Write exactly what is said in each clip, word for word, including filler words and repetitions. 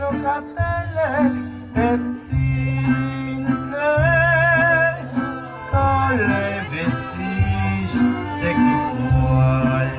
Katele, petsintle, kale besish, tekualtsi.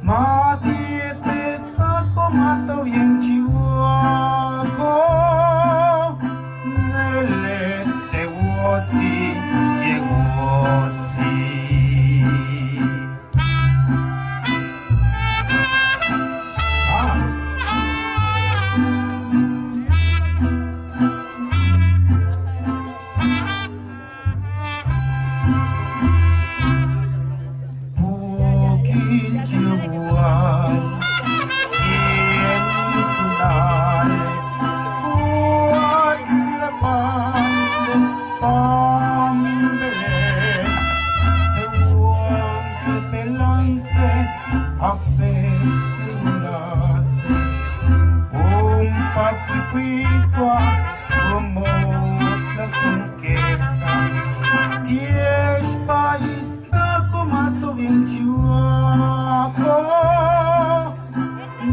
Mati te tako mato bien chihuahua, nele te wotsi, ye wotsi. Ah. Apestinase, un patikikua, como la conquista, diez país, ta como tu bien chihuahua,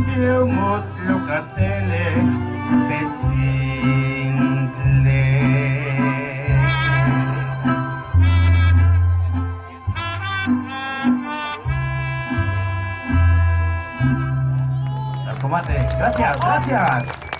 de un otro catele, petzintle. Las combate. Gracias, gracias.